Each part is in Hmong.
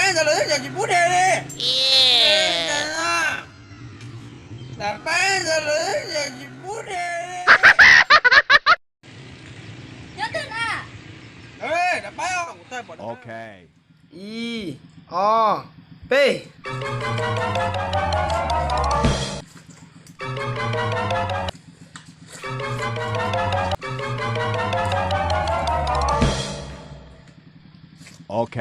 Ntawd lawv yeej tsis pub de li. Ntawm peb ntawd lawv yeej tsis pub de li. Ib, ob, peb. Ok.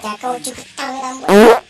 Cas koj tsis tau tau npua.